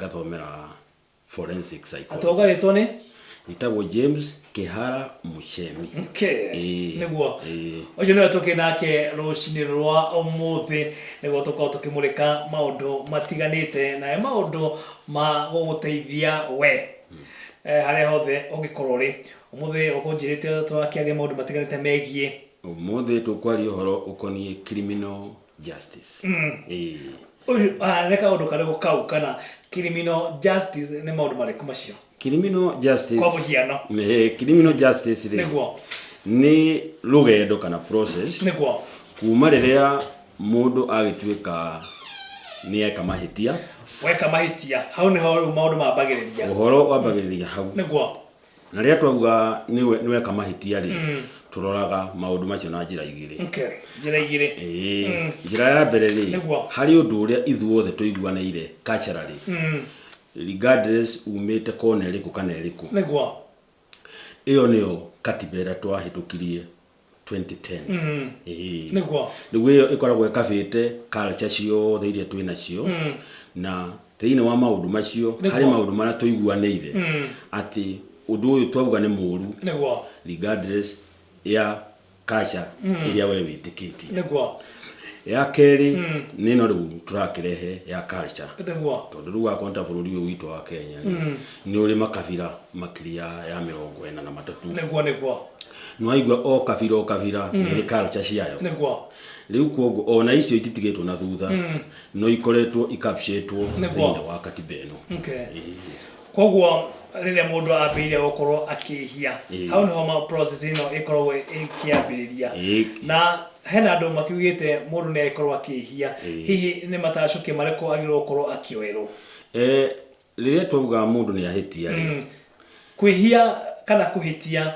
Ngathomera forensic psychology. Atoga rĩtwa nĩ? Njĩtagwo James Kĩhara Mũchemi. Okay. Ĩĩ, Nĩguo. Ĩĩ. Ũcio nĩwe tũkĩ nake rũcinĩ rwa ũmũthĩ nĩguo tũkorwo tũkĩmũrĩka maũndũ matiganĩte na nĩ maũndũ ma gũgũteithia we harĩa hothe ũngĩkorwo ũrĩ. Ũmũthĩ ũkũnjĩrĩte tũrakĩaria maũndũ matiganĩte megiĩ. Ũmũthĩ tũkwaria ũhoro ũkoniĩ criminal justice. Ĩĩ. Ũyũ, ah, nĩ kaũndũ karĩkũ kau kana criminal justice nĩ maũndũ marĩkũ macio? Criminal justice. Kwa mũhiano. Criminal justice rĩ. Nĩguo. Nĩ rũgendo kana process. Nĩguo. Kuma rĩrĩa mũndũ agĩtuĩka nĩ eka mahĩtia. Weka mahĩtia, hau nĩho rĩu maũndũ mambagĩrĩria. Ũhoro wambagĩrĩria hau. Nĩguo. Na rĩrĩa twauga nĩ weka mahĩtia rĩ, tũroraga maũndũ macio na njĩra igĩrĩ. Okay, njĩra igĩrĩ. Ĩĩ. Njĩra ya mbere rĩ, Nĩguo. harĩ ũndũ ũrĩa ithuothe tũiguanĩire culturally, regardless umĩte kona ĩrĩkũ kana ĩrĩkũ. Nĩguo. Ĩyo nĩyo katiba ĩrĩa twahĩtũkirie 2010. Ĩĩ. Nĩguo. Rĩu ĩyo ĩkoragwo ĩkabĩte culture ciothe iria twĩ nacio na thĩinĩ wa maũndũ macio harĩ maũndũ marĩa tũiguanĩire atĩ ũndũ ũyũ twauga nĩ mũru Nĩguo. regardless ya culture ĩrĩa we wĩtĩkĩtie. Nĩguo. Ya kerĩ nĩ ĩno rĩu tũrakĩrehe ya culture. Nĩguo. Tondũ rĩu wakorwo ta bũrũri ũyũ witũ wa Kenya rĩ, nĩ ũrĩ makabira makĩria ya 43. Nĩguo nĩguo. Nĩ waigua o kabira o kabira nĩ ĩrĩ culture ciayo. Nĩguo. Rĩu kwoguo ona icio ititigĩtwo na thutha no ikoretwo ikapcĩtwo Nĩguo. thĩinĩ wa katiba ĩno. Okay. Koguo rĩrĩa mũndũ ambĩrĩria gũkorwo akĩhia, hau nĩho ma process ĩno ĩkoragwo ĩkĩambĩrĩria. Na hena andũ makiugĩte mũndũ nĩ agĩkorwo akĩhia, hihi nĩ matacũkĩ marĩkũ agĩrĩirwo gũkorwo akĩoerwo? Rĩrĩa twauga mũndũ nĩ ahĩtia rĩ, Kwĩhia kana kũhĩtia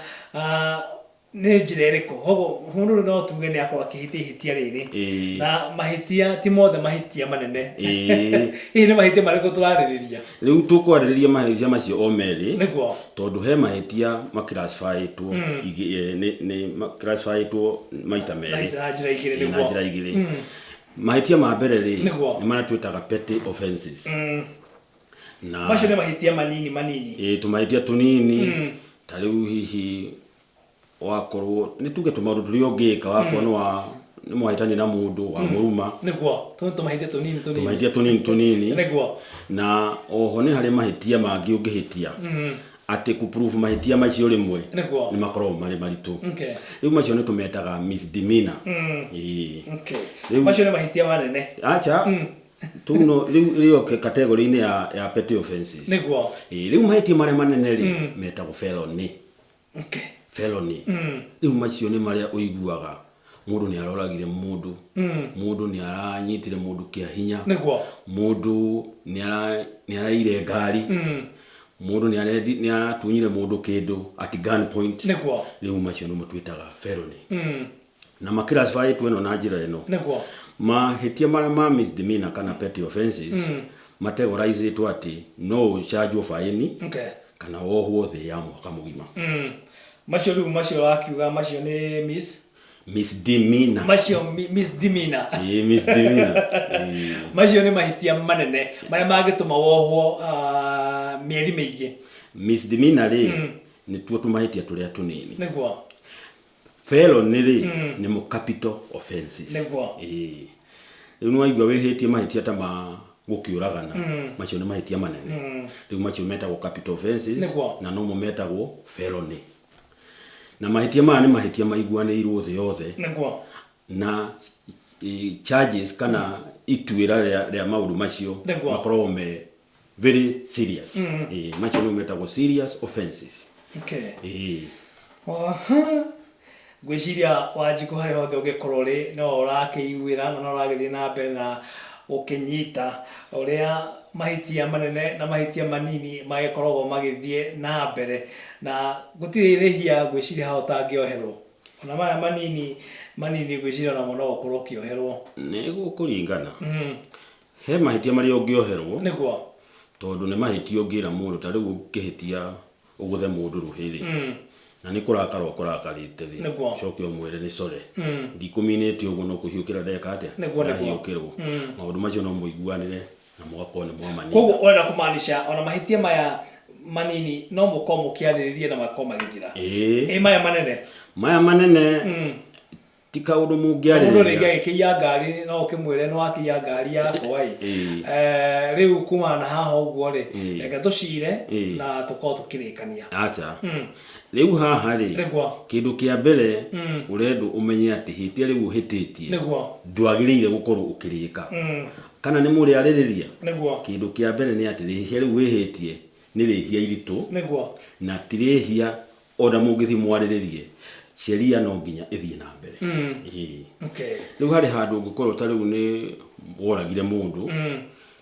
nĩ njĩra ĩrĩkũ? Koguo mũndũ no tuge nĩ akorwo akĩhĩtia ihĩtia rĩrĩ. Na mahĩtia ti mothe mahĩtia manene. Hihi nĩ mahĩtia marĩkũ tũrarĩrĩria? Rĩu tũkwarĩrĩria mahĩtia macio o merĩ. Nĩguo. Tondũ he mahĩtia maclassifyĩtwo nĩ maclassifyĩtwo maita merĩ. Na njĩra igĩrĩ, Na nĩguo. njĩra igĩrĩ. Mahĩtia ma mbere rĩ, Nĩguo. nĩ marĩa twĩtaga petty offences. Na Macio nĩ mahĩtia manini manini. Ĩĩ, tũmahĩtia tũnini. Ta rĩu hihi wakorwo nĩ tuge tũmaũndũ tũrĩa ũngĩka wakorwo nĩ wa nĩ mwahĩtania na mũndũ wa mũruma. Nĩguo, tũu nĩ tũmahĩtia tũnini tũnini. Tũmahĩtia tũnini tũnini. Nĩguo. Na oho nĩ harĩ mahĩtia mangĩ ũngĩhĩtia atĩ kũ prove mahĩtia macio rĩmwe Nĩguo. nĩ makoragwo marĩ maritũ. Okay. Rĩu macio nĩ tũmetaga misdemeanor. Ĩĩ. Okay. Rĩu Macio nĩ mahĩtia manene. Acha. Tũu no rĩu ĩrĩ category-inĩ ya petty offenses. Nĩguo. Ĩĩ, rĩu mahĩtia marĩa manene rĩ metagwo felony. Okay. Felony. Rĩu macio nĩ marĩa ũiguaga mũndũ nĩ aroragire mũndũ, mũndũ nĩ aranyitire mũndũ kĩa hinya, Nĩguo. mũndũ nĩ araire ngari, mũndũ nĩ aratunyire mũndũ kĩndũ at gun point. Nĩguo. Rĩu macio nĩmo twĩtaga felony. Na maclassifyĩtwo ĩno na njĩra ĩno. Nĩguo. Mahĩtia marĩa ma misdemeanor kana petty offenses mategoraizĩtwo atĩ no ũchanjwo baĩni Okay. kana wohwo thĩ ya mwaka mũgima. Macio rĩu macio wakiuga macio nĩ miss Misdemeanor. Macio misdemeanor. Ĩĩ, misdemeanor. Ĩĩ. Macio nĩ mahĩtia manene marĩa mangĩtũma wohwo mĩeri mĩingĩ. Misdemeanor rĩ, nĩtuo tũmahĩtia tũrĩa tũnini. Nĩguo. Felony rĩ, nĩmo capital offenses. Nĩguo. Ĩĩ. Rĩu nĩ waigua wĩhĩtie mahĩtia ta ma gũkĩũragana, macio nĩ mahĩtia manene. Rĩu macio metagwo capital offenses Nĩguo. na nomo metagwo felony. Na mahĩtia maya nĩ mahĩtia maiguanĩirwo thĩ yothe. Nĩguo. Na charges kana ituĩra rĩa maũndũ macio Nĩguo. makoragwo me very serious. Ĩĩ, macio nĩmo metagwo serious offenses. Okay. Ĩĩ. Aha. Ngwĩciria Wanjikũ harĩa hothe ũngĩkorwo ũrĩ no ũrakĩiguĩra na no ũragĩthiĩ na mbere na gũkĩnyita ũrĩa mahĩtia manene na mahĩtia manini magĩkoragwo magĩthiĩ na mbere na gũtirĩ rĩhia ngwĩciria haha ũtangĩoherwo. Ona maya manini manini ngwĩciria onamo no ũkorwo ũkĩoherwo. Nĩ gũkũringana. He mahĩtia marĩa ũngĩoherwo. Nĩguo. Tondũ nĩ mahĩtia ũngĩra mũndũ ta rĩu ũngĩhĩtia ũgũthe mũndũ rũhĩ rĩ, na nĩ kũrakara ũkũrakarĩte rĩ, Nĩguo. ũcoke ũmwĩre nĩ sorry, ndikũminĩte ũguo no kũhiũkĩra ndeka atĩa? Nĩguo, nĩguo. Ndahiũkĩrwo. Maũndũ macio no mũiguanĩre Na mũgakorwo nĩ mwamanina. Koguo ũrenda kũmaanisha ona mahĩtia maya manini no mũkorwo mũkĩarĩrĩria na makorwo magĩthira? Ĩĩ. Ĩ maya manene? Maya manene ti kaũndũ Mũndũ rĩngĩ mũngĩarĩrĩria. Agĩkĩiya ngari, no ũkĩmwĩre nĩ wakĩiya ngari yakwa ĩ. Rĩu kumana na haha ũguo rĩ, reke tũcire na tũkorwo tũkĩrĩkania. Acha. Rĩu haha rĩ, kĩndũ kĩa mbere ũrendwo ũmenye atĩ hĩtia rĩu ũhĩtĩtie ndwagĩrĩire gũkorwo ũkĩrĩka. Kana nĩ mũrĩarĩrĩria? Kĩndũ kĩa mbere nĩ atĩ rĩhia rĩu wĩhĩtie nĩ rĩhia iritũ na ti rĩhia ona mũngĩthiĩ mwarĩrĩrie, sheria no nginya ĩthiĩ na mbere. Ĩĩ. Rĩu harĩ handũ ũngĩkorwo ta rĩu nĩ woragire mũndũ,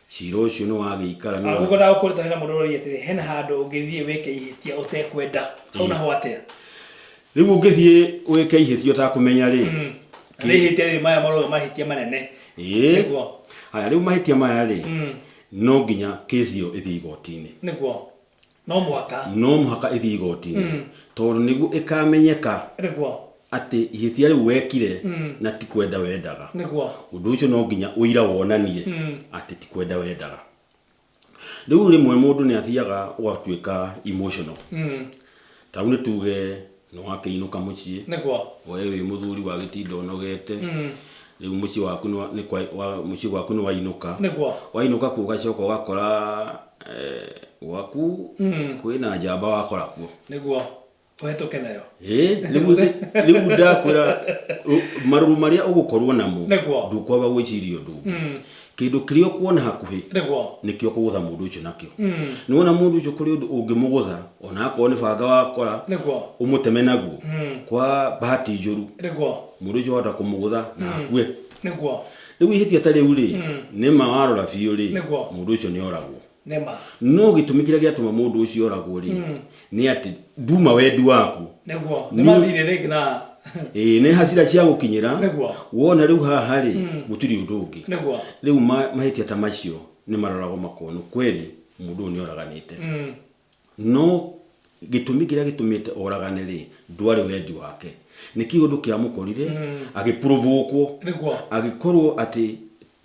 cira ũcio nĩ wagĩikara nĩ Gũkũ ndagũkũrĩta hena mũndũ ũroria atĩrĩ, hena handũ ũngĩthiĩ wĩke ihĩtia ũtekwenda, hau naho atĩa? Rĩu ũngĩthiĩ wĩke ihĩtia ũtakũmenya rĩ, Na nĩ ihĩtia rĩrĩ, maya marauga mahĩtia manene. Haya, rĩu mahĩtia maya rĩ, no nginya kesi ĩyo ĩthiĩ igoti-inĩ. Nĩguo, no mũhaka. No mũhaka ĩthiĩ igoti-inĩ tondũ nĩguo ĩkamenyeka atĩ ihĩtia rĩu wekire na ti kwenda wendaga. Ũndũ ũcio no nginya ũira wonanie atĩ ti kwenda wendaga. Rĩu rĩmwe mũndũ nĩ athiaga ũgatuĩka emotional. Ta rĩu nĩ tuge nĩ wakĩinũka mũciĩ, we wĩ mũthuri wagĩtinda ũnogete, rĩu mũciĩ waku nĩ mũciĩ gwaku nĩ wainũka. Wainũka kuo ũgacoka ũgakora gwaku kwĩna njamba wakora kuo. Nĩguo ũhetũke nayo. Ĩĩ, rĩu ndakwĩra marũrũ marĩa ũgũkorwo namo, ndũkwamba gwĩciria ũndũ ũngĩ. Kĩndũ kĩrĩa ũkuona hakuhĩ nĩkĩo ũkũgũtha mũndũ ũcio nakĩo. Nĩwona mũndũ ũcio kũrĩ ũndũ ũngĩmũgũtha ona akorwo nĩ banga wakora, ũmũteme naguo, kwa bahati njũru mũndũ ũcio wahota kũmũgũtha na akue. Rĩu ihĩtia ta rĩu rĩ, nĩma warora biũ rĩ, mũndũ ũcio nĩ oragwo. Nĩma. No gĩtũmi kĩrĩa gĩatũma mũndũ ũcio oragwo rĩ, nĩ atĩ nduma wendi waku. Nĩ mathire rĩngĩ na Ĩĩ, nĩ hasira cia gũkinyĩra. Wona rĩu haha rĩ, gũtirĩ ũndũ ũngĩ. Rĩu mahĩtia ta macio nĩ maroragwo makonwo kweli mũndũ ũyũ nĩ oraganĩte. No gĩtũmi kĩrĩa gĩtũmĩte oragane rĩ, ndwarĩ wendi wake. Nĩ kĩũndũ kĩamũkorire, agĩprovokwo, agĩkorwo atĩ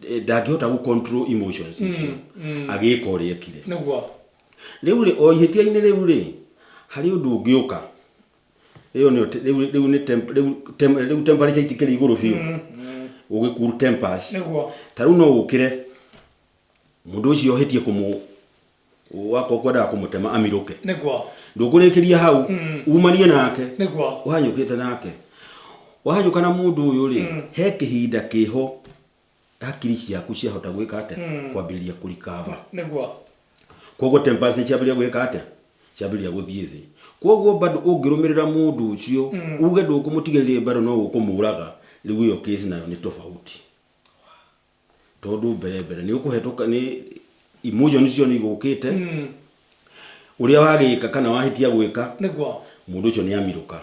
ndangĩhota gũ control emotions icio, agĩka ũrĩa ekire. Rĩu rĩ, o ihĩtia-inĩ rĩu rĩ, harĩ ũndũ ũngĩũka. Rĩu nĩ rĩu rĩu nĩ rĩu rĩu temperature itikĩrĩ igũrũ biũ. Ũgĩ cool tempers. Ta rĩu no ũkĩre mũndũ ũcio ũhĩtie kũmũ wakorwo kwendaga kũmũtema amirũke. Ndũkũrĩkĩria hau, umanie nake. Ũhanyũkĩte nake. Wahanyũka na mũndũ ũyũ rĩ, he kĩhinda kĩho hakiri ciaku ciahota gwĩka atĩa? Kwambĩrĩria kũrikava. Koguo tempers nĩ ciambĩrĩria gwĩka atĩa? Ciambĩrĩria gũthiĩ thĩ. Koguo bado ũngĩrũmĩrĩra mũndũ ũcio, uge ndũkũmũtigĩrĩria bado no ũkũmũraga, rĩu ĩyo case nayo nĩ tofauti. Tondũ mbere mbere nĩ ũkũhetũka nĩ emotion icio nĩ igũkĩte, ũrĩa wagĩka kana wahĩtia gwĩka, mũndũ ũcio nĩ amirũka,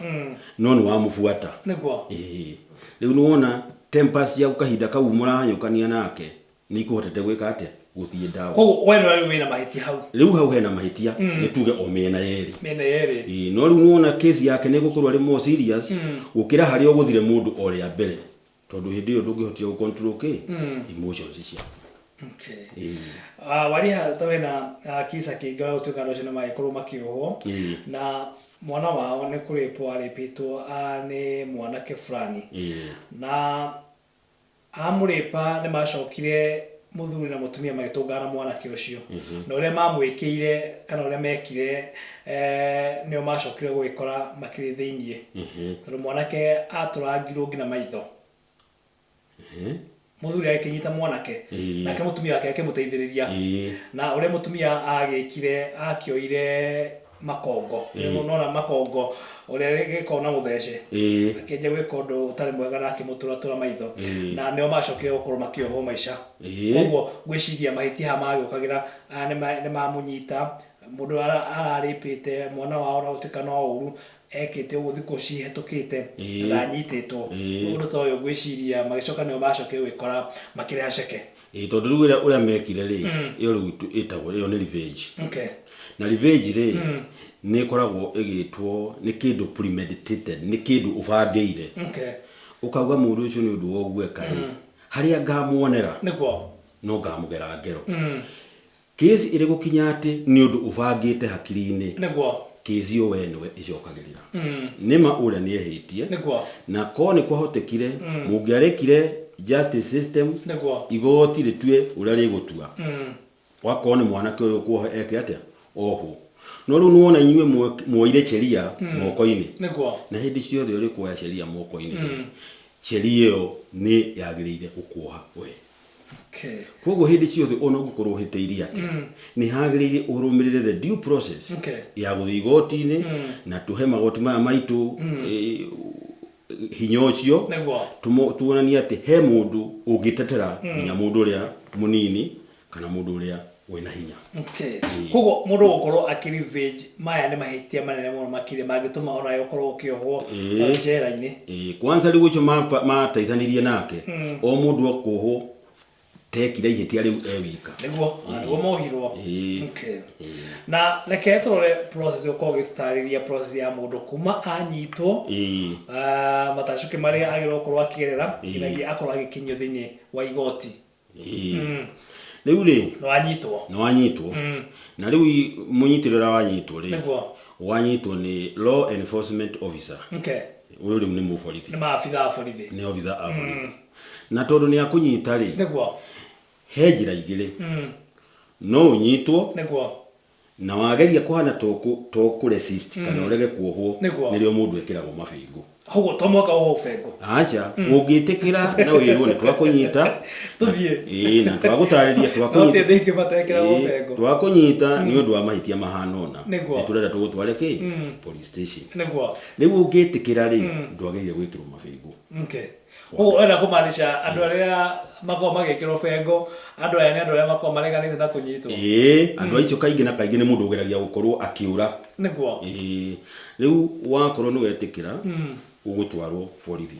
no nĩ wamũbuata. Ĩĩ. Rĩu nĩ wona tempers ciaku kahinda kau mũrahanyũkania nake nĩ ikũhotete gwĩka atĩa? Gũthiĩ down. Koguo we nĩwe rĩu wĩna mahĩtia hau. Rĩu hau hena mahĩtia, nĩ tuge o mĩena yerĩ. Mĩena yerĩ. Ĩĩ, no rĩu nĩ wona case yake nĩ ĩgũkorwo arĩ more serious gũkĩra harĩa ũgũthire mũndũ o rĩa mbere. Tondũ hĩndĩ ĩyo ndũngĩhotire gũ control kĩ? Emotions ciaku. Ĩĩ. Wariha ta wĩna kisa kĩngĩ ona gũtuĩka andũ acio nĩ magĩkorwo makĩohwo, na mwana wao nĩ kũrĩpwo arĩpĩtwo nĩ mwanake fulani. Na amũrĩpa nĩ macokire mũthuri na mũtumia magĩtũngana na mwanake ũcio. Na ũrĩa mamwĩkĩire kana ũrĩa mekire, nĩo macokire gũgĩkora makĩrĩ thĩiniĩ. Tondũ mwanake atũrangirwo nginya maitho. Mũthuri agĩkĩnyita mwanake, nake mũtumia wake akĩmũteithĩrĩria. Na ũrĩa mũtumia agĩkire, akĩoire makongo. Nona makongo ũrĩa gĩkoragwo na mũthece. Akĩanjia gwĩka ũndũ ũtarĩ mwega na akĩmũtũratũra maitho. Na nĩo macokire gũkorwo makĩohwo maica. Koguo ngwĩciria mahĩtia haha magĩũkagĩra nĩ mamũnyita mũndũ ararĩpĩte mwana wao na gũtuĩka no ũru ekĩte ũguo thikũ cihetũkĩte na ndanyitĩtwo. Ũndũ ta ũyũ ngwĩciria magĩcoka nĩo macokire gwĩkora makĩrĩha ceke. Ĩĩ, tondũ rĩu ũrĩa mekire rĩ, ĩyo rĩu ĩtagwo ĩyo nĩ revenge. Na revenge rĩ, nĩ ĩkoragwo ĩgĩtwo nĩ kĩndũ premeditated, nĩ kĩndũ ũbangĩire. Ũkauga mũndũ ũcio nĩ ũndũ wa ũguo eka rĩ, harĩa ngamuonera, No ngamũgera ngero. Kesi ĩrĩ gũkinya atĩ nĩ ũndũ ũbangĩte hakiri-inĩ, kesi ĩyo we nĩwe ĩcokagĩrĩra. Nĩma ũrĩa nĩ ehĩtie, na korwo nĩ kwahotekire mũngĩarekire justice system, igoti rĩtue ũrĩa rĩgũtua, wakorwo nĩ mwanake ũyũ kuoha eke atĩa, ohwo. No rĩu nĩwona inyuĩ muoire sheria moko-inĩ, na hĩndĩ ciothe ũrĩ kuoya sheria moko-inĩ rĩ, sheria ĩyo nĩ yagĩrĩire gũkuoha we. Koguo hĩndĩ ciothe ona ũngĩkorwo ũhĩtĩirie atĩa, nĩ hagĩrĩire ũrũmĩrĩre the due process ya gũthiĩ igoti-inĩ, na tũhe magoti maya maitũ hinya ũcio, tuonanie atĩ he mũndũ ũngĩtetera nginya mũndũ ũrĩa mũnini kana mũndũ ũrĩa wĩna hinya. Okay. Koguo mũndũ gũkorwo akĩ revenge, maya nĩ mahĩtia manene mũno makĩria mangĩtũma onawe ũkorwo ũkĩohwo njera-inĩ. Ĩĩ, kwanza rĩu ũcio mateithanirie nake, o mũndũ akuohwo tekire ihĩtia rĩu e wika. Nĩguo mohirwo. Okay. Na reke tũrore process, ũkorwo ũgĩtũtarĩria process ya mũndũ kuma anyitwo, matacũkĩ marĩa agĩrĩirwo gũkorwo akĩgerera nginyagia akorwo agĩkinyio thĩinĩ wa igoti. Rĩu rĩ, nĩ wanyitwo. Nĩ wanyitwo, na rĩu mũnyitĩrĩra ũrĩa wanyitwo rĩ, wanyitwo nĩ law enforcement officer. Ũyũ rĩu nĩ mũborithi. Nĩ maabitha a borithi. Nĩ obitha a borithi, na tondũ nĩ akũnyita rĩ, he njĩra igĩrĩ no ũnyitwo, na wageria kũhana tũkũ resist kana ũrege kuohwo, nĩrĩo mũndũ ekĩragwo mabĩngũ. Koguo to mũhaka wohwo bengo? Aca, ũngĩtĩkĩra na wĩrwo nĩ twakũnyita, Tũthiĩ. Ĩĩ, na twagũtarĩria, No twakũnyita ti andũ aingĩ matekĩragwo bengo. Twakũnyita nĩ ũndũ wa mahĩtia mahana ũna, nĩ tũrenda tũgũtware kĩ police station. Rĩu ũngĩtĩkĩra rĩ, ndwagĩrĩire gwĩkĩrwo mabĩngũ. Okay. Koguo ũrenda kũmaanisha andũ arĩa makoragwo magĩkĩrwo bengo, andũ aya nĩ andũ arĩa makoragwo mareganĩte na kũnyitwo? Ĩĩ, andũ acio kaingĩ na kaingĩ nĩ mũndũ ũgeragia gũkorwo akĩũra. Ĩĩ, rĩu wakorwo nĩ wetĩkĩra, ũgũtwarwo borithi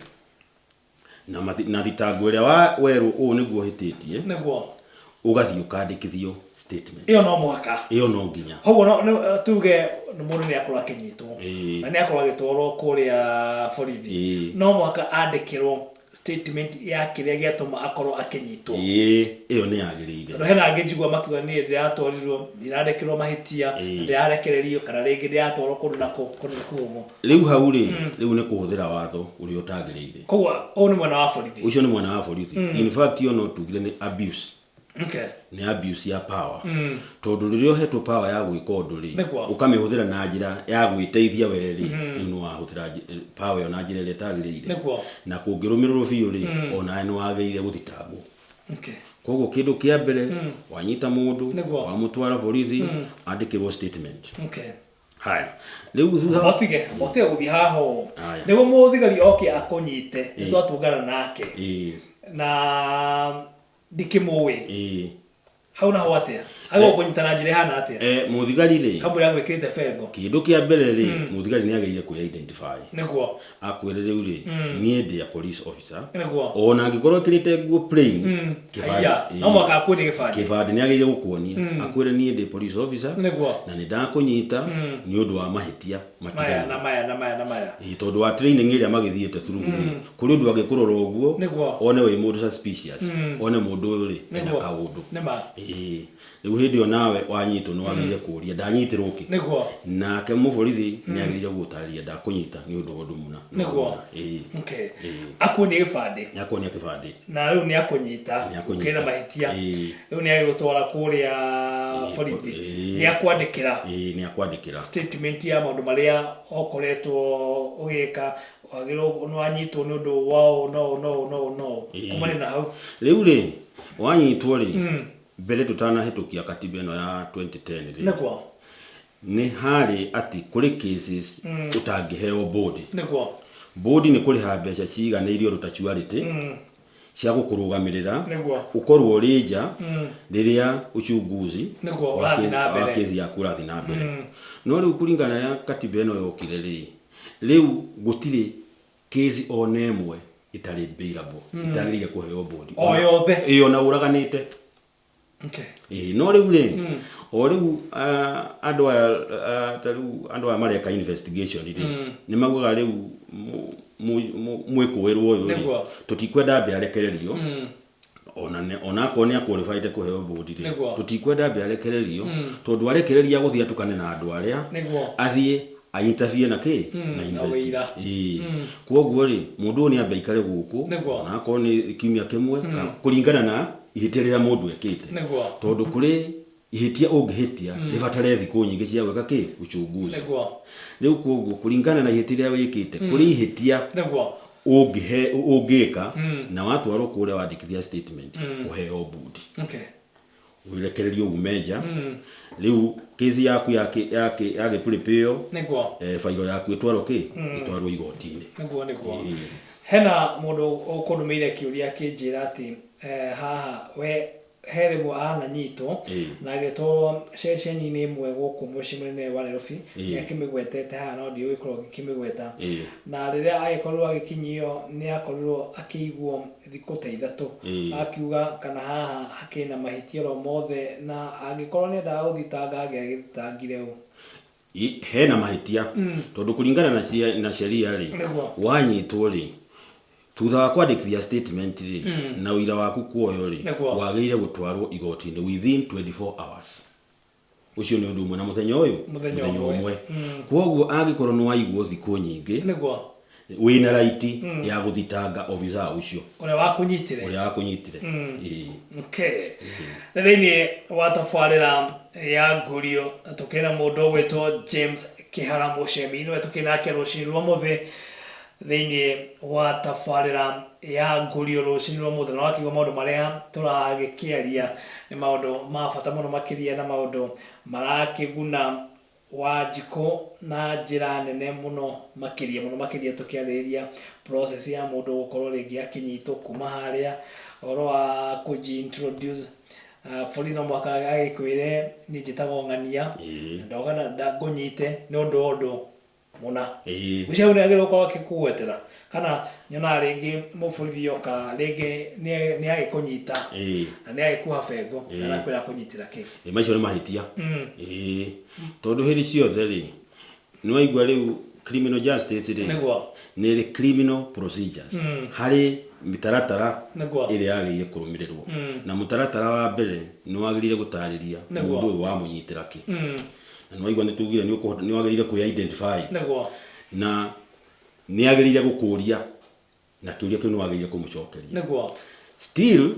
na thitango ĩrĩa werwo ũũ nĩguo ũhĩtĩtie, ũgathiĩ ũkandĩkithio statement. Ĩyo no mũhaka? Ĩyo no nginya. Koguo no tuge mũndũ nĩ akorwo akĩnyitwo na nĩ akorwo agĩtwarwo kũrĩa borithi, no mũhaka andĩkĩrwo statement ya kĩrĩa gĩatũma akorwo akĩnyitwo? Ĩĩ, ĩyo nĩ yagĩrĩire. Tondũ hena angĩ njigua makiuga, niĩ ndĩratwarirwo, ndinandĩkĩrwo mahĩtia, na ndĩrarekererio, kana rĩngĩ ndĩratwarwo kũndũ na kũndũ na kũu. Rĩu hau rĩ, rĩu nĩ kũhũthĩra watho ũrĩa ũtagĩrĩire. Koguo ũyũ nĩ mwena wa borithi? Ũcio nĩ mwena wa borithi. In fact, ĩyo no tugire nĩ abuse. Nĩ abuse ya power, tondũ rĩrĩa ũhetwo power ya gwĩka ũndũ rĩ, ũkamĩhũthĩra na njĩra ya gwĩteithia we rĩ, rĩu nĩ wahũthĩra power ĩyo na njĩra ĩrĩa ĩtagĩrĩire. Na kũngĩrũmĩrĩrwo biũ rĩ, onawe nĩ wagĩrĩire gũthitangwo. Koguo kĩndũ kĩa mbere, wanyita mũndũ, wamũtwara borithi, andĩkĩrwo statement. Haya, rĩu thutha Otige gũthiĩ haha ũũ. Haya. Nĩguo mũthigari oke akũnyite, nĩ twatũngana nake na ndikĩmũĩ, hau naho atĩa? Agĩrĩirwo kũnyita na njĩra ĩhana atĩa? Mũthigari rĩ, Kamũira agwĩkĩrĩte bengo. Kĩndũ kĩa mbere rĩ, mũthigari nĩ agĩrĩire kwĩ identify. Akwĩre, rĩu rĩ, niĩ ndĩ a police officer. Ona angĩkorwo ekĩrĩte nguo plain, kĩbandĩ, Haiya, no mũhaka akuonie gĩbandĩ. Kĩbandĩ nĩ agĩrĩire gũkuonia, akwĩre, niĩ ndĩ police officer na nĩ ndakũnyita nĩ ũndũ wa mahĩtia Maya matiganĩte na maya na maya na maya. Ĩĩ, tondũ wa training ĩrĩa magĩthiĩte through rĩ, kũrĩ ũndũ angĩkũrora ũguo, one wĩ mũndũ suspicious, one mũndũ ũyũ rĩ, ena kaũndũ. Nĩma. Ĩĩ, rĩu hĩndĩ ĩyo nawe wanyitwo nĩ wagĩrĩire kũũria, ndanyitĩrwo kĩ? Nake mũborithi nĩ agĩrĩire gũgũtarĩria, ndakũnyita nĩ ũndũ wa ũndũ mũna na ũndũ mũna. Ĩĩ. Akuonie gĩbandĩ. Nĩ akuonia kĩbandĩ. Na rĩu nĩ akũnyita. Nĩ akũnyita. Ũkĩrĩ na mahĩtia. Rĩu nĩ agĩgũtwara kũrĩa borithi. Nĩ akwandĩkĩra Ĩĩ, nĩ akwandĩkĩra statement ya maũndũ marĩa ũkoretwo ũgĩka, wagĩrĩirwo nĩ wanyitwo nĩ ũndũ wa ũũ na ũũ na ũũ na ũũ na ũũ. Kumania na hau, Rĩu rĩ, wanyitwo rĩ, mbere tũtanahĩtũkia katiba ĩno ya 2010 rĩ, nĩ harĩ atĩ kũrĩ cases ũtangĩheo bond. Bond nĩ kũrĩha mbeca ciganĩirie ũndũ ta charity cia gũkũrũgamĩrĩra, ũkorwo ũrĩ nja rĩrĩa uchunguzi Ũrathiĩ na wa mbere. kesi yaku ũrathiĩ na mbere. No rĩu kũringana na katiba ĩno yokire rĩ, rĩu gũtirĩ kesi ona ĩmwe ĩtarĩ bailable itagĩrĩire kũheo bond. O yothe. Ĩĩ, ona ũraganĩte. Ĩĩ, no rĩu rĩ, o rĩu andũ aya, ta rĩu andũ aya mareka investigation rĩ, nĩ maugaga rĩu mwĩkũĩrwo ũyũ rĩ, tũtikwenda ambe arekererio. Ona onakorwo nĩ aqualified kũheo bũndi rĩ, tũtikwenda ambe arekererio, tondũ arekereria gũthiĩ atukane na andũ arĩa athiĩ ainterfere na kĩ na na ũira. Ĩĩ. Kwoguo rĩ, mũndũ ũyũ nĩ ambe aikare gũkũ, onakorwo nĩ kiumia kĩmwe, kũringana na ihĩtia rĩrĩa mũndũ ekĩte, tondũ kũrĩ ihĩtia ũngĩhĩtia rĩbatare thikũ nyingĩ cia gwĩka kĩ uchunguzi. Rĩu kwoguo kũringana na ihĩtia rĩrĩa wĩkĩte, kũrĩ ihĩtia ũngĩhe ũngĩka na watwarwo kũrĩa wandĩkithia statement, ũheo mbũndi, wĩrekererio ume nja. Rĩu kesi yaku yagĩprepare, bairo yaku ĩtwarwo kĩ ĩtwarwo igoti-inĩ. Nĩguo. Hena mũndũ ũkũndũmĩire kĩũria akĩnjĩra atĩ haha we he rĩmwe ananyitwo na agĩtwarwo ceceni-inĩ ĩmwe gũkũ mũciĩ mũnene wa Nairobi. Nĩ akĩmĩgwetete haha, no ndigũgĩkorwo ngĩkĩmĩgweta. Na rĩrĩa agĩkorirwo agĩkinyio, nĩ akorirwo akĩigwo thikũ ta 3, akiuga kana haha hakĩrĩ na mahĩtia oro mothe, na angĩkorwo nĩ endaga gũthitanga angĩagĩthitangire ũ? Hena mahĩtia, tondũ kũringana na sheria rĩ, wanyitwo rĩ, thutha wa kwandĩkithia statement rĩ, na ũira waku kuoywo rĩ, wagĩrĩire gũtwarwo igoti-inĩ within 24 hours. Ũcio nĩ ũndũ ũmwe na mũthenya ũyũ, Mũthenya ũmwe. Ũmwe. Kwoguo angĩkorwo nĩ waigwo thikũ nyingĩ, wĩna right ya gũthitanga officer ũcio ũrĩa wakũnyitire. Ũrĩa wakũnyitire. Ĩĩ. Okay. Nĩ thĩinĩ wa tabarĩra ya Ngurio, tũkĩrĩ na mũndũ ũgwĩtwo James Kĩhara Mũcemi, nĩwe tũkĩrĩ nake rũcinĩ rwa mũthĩ thĩinĩ wa tabarĩra ya Ngurio rũcinĩ rwa mũthĩ, na wakĩigua maũndũ marĩa tũragĩkĩaria nĩ maũndũ ma bata mũno makĩria, na maũndũ marakĩguna Wanjikũ na njĩra nene mũno makĩria, mũno makĩria tũkĩarĩrĩria process ya mũndũ gũkorwo rĩngĩ akĩnyitwo kuma harĩa ũhoro wa kũji introduce. Borithi no mũhaka agĩkwĩre, "Niĩ njĩtagwo ng'ania, ndoka ngũnyite nĩ ũndũ mũna." Ngwĩciria hau nĩ agĩrĩirwo gũkorwo akĩkũgwetera, kana nyonaga rĩngĩ mũborithi oka rĩngĩ nĩ agĩkũnyita na nĩ agĩkuoha bengo na arakwĩra akũnyitĩra kĩ. Ĩ, macio nĩ mahĩtia. Ĩĩ, tondũ hĩndĩ ciothe rĩ, nĩ waigua rĩu criminal justice rĩ, nĩ ĩrĩ criminal procedures, harĩ mĩtaratara ĩrĩa yagĩrĩire kũrũmĩrĩrwo, na mũtaratara wa mbere nĩ wagĩrĩire gũtarĩria mũndũ ũyũ wamũnyitĩra kĩ, na nĩ waigua nĩ tugire nĩ wagĩrĩire kwĩ identify, na nĩ agĩrĩire gũkũria, na kĩũria kĩu nĩ wagĩrĩire kũmũcokeria. Still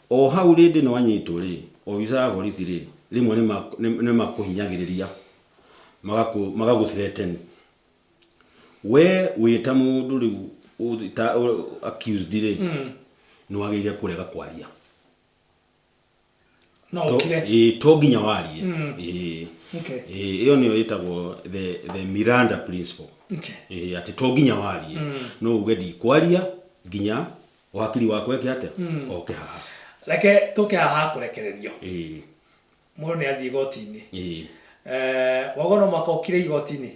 o hau rĩndĩ no anyitwo rĩ, obitha ya borithi rĩ, rĩmwe nĩ makũhinyagĩrĩria, magagũ threaten we wĩ ta mũndũ rĩu ta accused rĩ, nĩ wagĩrĩire kũrega kwaria. No ũkire. Ĩĩ, to nginya warie. Ĩĩ. Ĩĩ, ĩyo nĩyo ĩtagwo the Miranda principle. Ĩĩ, atĩ to nginya warie, no uge, "Ndikwaria nginya wakiri wakwa eke atĩa, oke haha." Reke tũke haha kũrekererio. Mũndũ nĩ athiĩ igoti-inĩ. Wauga no mũhaka ũkire igoti-inĩ?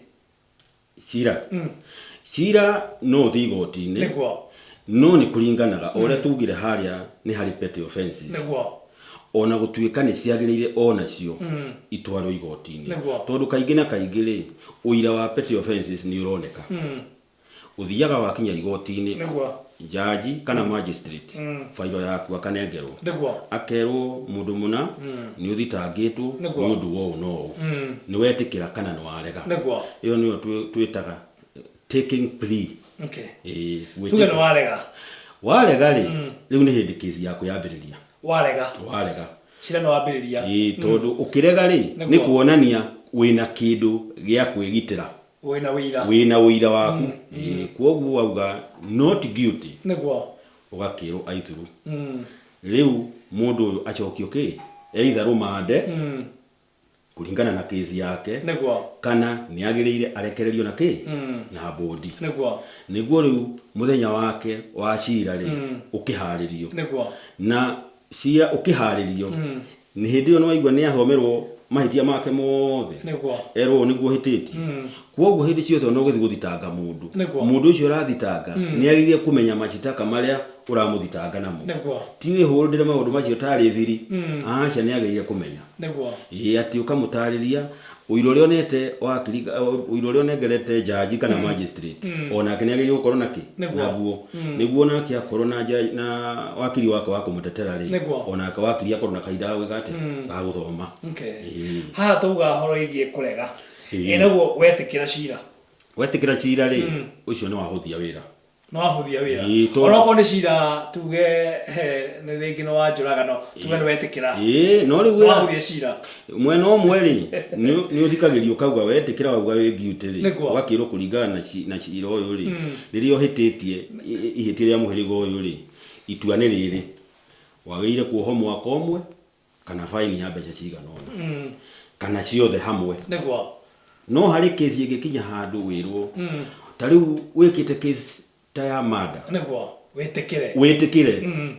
Cira no ũthiĩ igoti-inĩ, no nĩ kũringanaga o ũrĩa tugire harĩa nĩ harĩ petty offenses, ona gũtuĩka nĩ ciagĩrĩire onacio itwarwo igoti-inĩ, tondũ kaingĩ na kaingĩ rĩ, ũira wa petty offenses nĩ ũroneka. Ũthiaga wakinya igoti-inĩ, jaji kana magistrate, bairo yaku akanengerwo, akerwo mũndũ mũna nĩ ũthitangĩtwo nĩ ũndũ wa ũũ na ũũ, nĩ wetĩkĩra kana nĩ warega. Ĩyo nĩyo twĩtaga taking plea. Ĩĩ, Tuge nĩ gwĩtĩkĩra. warega. Warega rĩ, rĩu nĩ hĩndĩ kesi yaku yambĩrĩria. Warega. Warega. Cira nĩ wambĩrĩria. Ĩĩ, tondũ ũkĩrega rĩ, nĩ kuonania wĩna kĩndũ gĩa kwĩgitĩra. Wĩna wĩira. Wĩna ũira waku. Ĩĩ, kwoguo wauga not guilty, ũgakĩrwo aithuru, rĩu mũndũ ũyũ acokio kĩ either rũmande kũringana na kesi yake, kana nĩ agĩrĩire arekererio na kĩ na bũndi, nĩguo rĩu mũthenya wake wa cira rĩ ũkĩharĩrio. Na cira ũkĩharĩrio, nĩ hĩndĩ ĩyo nĩwaigua nĩ athomerwo mahĩtia make mothe, erwo ũũ nĩguo ũhĩtĩtie. Kwoguo hĩndĩ ciothe ona ũgĩthiĩ gũthitanga mũndũ, mũndũ ũcio ũrathitanga nĩ agĩrĩire kũmenya macitaka marĩa Ũramũthitanga namo. Ti wĩhũndĩre maũndũ macio tarĩ thiri. Aca, nĩ agĩrĩire kũmenya. Ĩĩ, atĩ ũkamũtarĩria ũira ũrĩa onete wakiri, ũira ũrĩa ũnengerete jaji kana magistrate, onake nĩ agĩrĩire gũkorwo na kĩ? Naguo. Nĩguo onake akorwo na na wakiri wake wa kũmũtetera rĩ, onake wakiri akorwo na kahinda ga gwĩka atĩa? Ga gũthoma. Ĩĩ. Haha twauga horo ĩgiĩ kũrega. Ĩ naguo wetĩkĩra cira? Wetĩkĩra cira rĩ, ũcio nĩ wahũthia wĩra. Nĩ wahũthia wĩra. Ĩĩ, Onokorwo nĩ cira tuge he, nĩ rĩngĩ nĩ wa njũragano, tuge nĩ wetĩkĩra. Ĩĩ, no rĩu Nĩ wĩra wahũthia cira. Mwena ũmwe rĩ, nĩ ũthikagĩrio ũkauga wetĩkĩra wauga wĩ guilty rĩ, ũgakĩrwo kũringana na cira ũyũ rĩ, rĩrĩa ũhĩtĩtie ihĩtia rĩa mũhĩrĩga ũyũ rĩ, itua nĩ rĩrĩ, wagĩrĩire kuohwo mwaka ũmwe kana baini ya mbeca cigana ũna kana ciothe hamwe. No harĩ case ĩngĩkinya handũ wĩrwo ta rĩu wĩkĩte case ta ya murder, Nĩguo wĩtĩkĩre. Wĩtĩkĩre,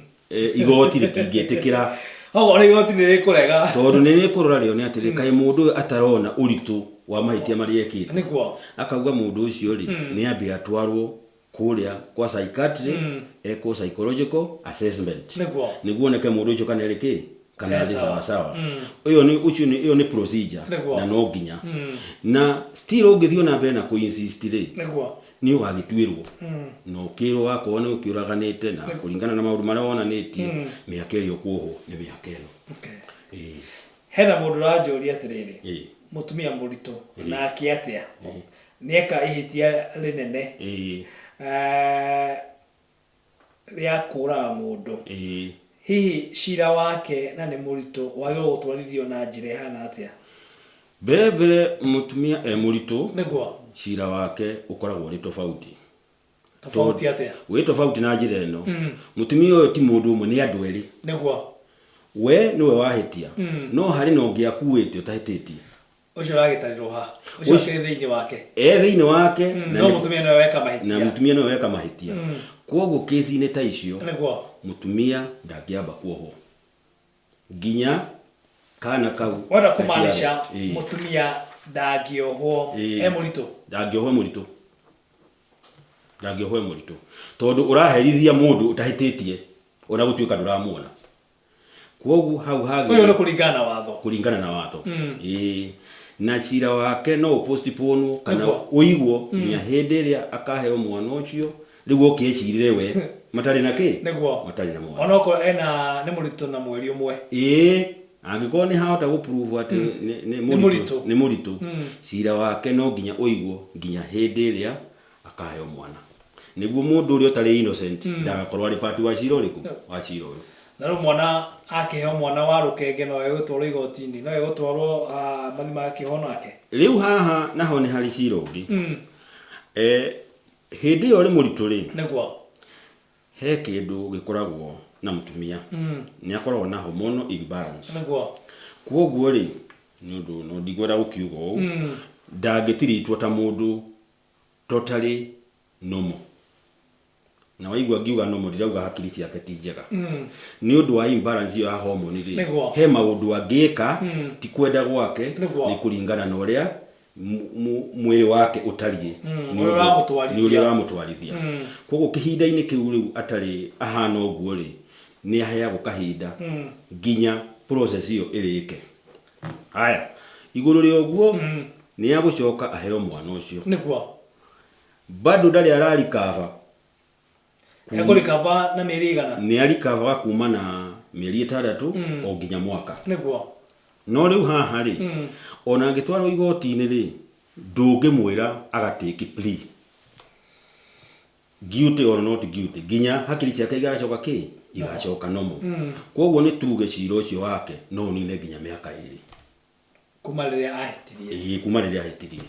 igoti rĩtingĩtĩkĩra. Okorwo nĩ igoti nĩ rĩkũrega. Tondũ nĩ rĩkũrora rĩone atĩrĩ, kaĩ mũndũ ũyũ atarona ũritũ wa mahĩtia marĩa ekĩte? Akauga mũndũ ũcio rĩ, nĩ ambe atwarwo kũrĩa kwa psychiatry, ekwo psychological assessment, nĩguo oneke mũndũ ũcio kana arĩ kĩ, kana He arĩ sawa. Sawa sawa. Ũyũ nĩ ũcio nĩ ĩyo nĩ procedure. Na no nginya na still ũngĩthiĩ na mbere na kũ insist rĩ, nĩ ũgagĩtuĩrwo na ũkĩrwo wakorwo nĩ ũkĩũraganĩte na kũringana na maũndũ marĩa wonanĩtie, mĩaka ĩrĩa ũkuohwo nĩ mĩaka ĩno. Ĩĩ. Hena mũndũ ũranjũria atĩrĩrĩ, mũtumia mũritũ nake atĩa nĩeka ihĩtia rĩnene rĩa kũraga mũndũ, hihi cira wake na nĩ mũritũ wagĩrĩirwo gũtwarithio na njĩra ĩhana atĩa? Mbere mbere mũtumia e mũritũ, cira wake ũkoragwo ũrĩ tofauti. Tofauti atĩa? Wĩ tofauti na njĩra ĩno: mũtumia ũyũ ti mũndũ ũmwe, nĩ andũ erĩ. We nĩwe wahĩtia, no harĩ na ũngĩ akuĩte ũtahĩtĩtie. Ũcio ũragĩtarĩrwo ha? Ũcio akĩrĩ thĩinĩ wake? E thĩinĩ wake. Na no mũtumia nĩwe weka na mahĩtia. Mũtumia nĩwe weka mahĩtia. Koguo kĩci-inĩ ta icio, mũtumia ndangĩamba kuohwo nginya kana kau Wenda kũmaanisha gaciarwo. Ĩĩ. Mũtumia ndangĩohwo e mũritũ? Ndangĩohwo e mũritũ, ndangĩohwo e mũritũ, tondũ ũraherithia mũndũ ũtahĩtĩtie ona gũtuĩka ndũramuona. Koguo hau Ũyũ hagĩrĩire nĩ kũringana na watho. Kũringana na watho, ĩĩ. Na cira wake no ũpostponwo kana ũigwo nginya hĩndĩ ĩrĩa akaheo mwana ũcio, rĩu oke ecirĩre we matarĩ na kĩ, matarĩ na mwana. Onokorwo ena nĩ mũritũ na mweri ũmwe. Ĩĩ, angĩkorwo nĩ hahota gũprove atĩ nĩ Nĩ mũritũ, mũritũ. Nĩ mũritũ, cira wake no nginya ũigwo nginya hĩndĩ ĩrĩa akaheo mwana, nĩguo mũndũ ũrĩa ũtarĩ innocent ndagakorwo arĩ part wa cira ũrĩkũ, wa cira ũyũ. Na rĩu mwana akĩheo mwana wa rũkenge, no egũtwarwo igoti-inĩ, no egũtwarwo mathi magakĩohwo nake? Rĩu haha naho nĩ harĩ cira ũngĩ. Hĩndĩ ĩyo ũrĩ mũritũ rĩ, he kĩndũ gĩkoragwo na mũtumia, nĩ akoragwo na hormonal imbalance. Koguo rĩ, nĩ ũndũ no ndikwenda gũkiuga ũũ, ndangĩtiritwo ta mũndũ totally normal. Na waigua ngiuga normal, ndirauga hakiri ciake ti njega. Nĩ ũndũ wa imbalance ĩyo ya hormone rĩ, he maũndũ angĩka ti kwenda gwake, nĩ kũringana na ũrĩa mwĩrĩ wake ũtariĩ. Nĩ ũrĩa ũramũtwarithia. Nĩ ũrĩa ũramũtwarithia. Koguo kĩhinda-inĩ kĩu rĩu atarĩ ahana ũguo rĩ, nĩ aheagwo kahinda nginya process ĩyo ĩrĩke. Haya, igũrũ rĩa ũguo, nĩ agũcoka aheo mwana ũcio, bado ndarĩ ararikaba. Ekũrikaba na mĩeri igana? Nĩ arikavaga kuma na mĩeri 6 o nginya mwaka. No rĩu haha rĩ, ona angĩtwarwo igoti-inĩ rĩ, ndũngĩmwĩra agatake plea guilty or not guilty nginya hakiri ciake igacoka kĩ, igacoka normal. Koguo nĩ tuge cira ũcio wake no ũnine nginya mĩaka 2. Kuma rĩrĩa ahĩtirie. Ĩĩ, kuma rĩrĩa ahĩtirie.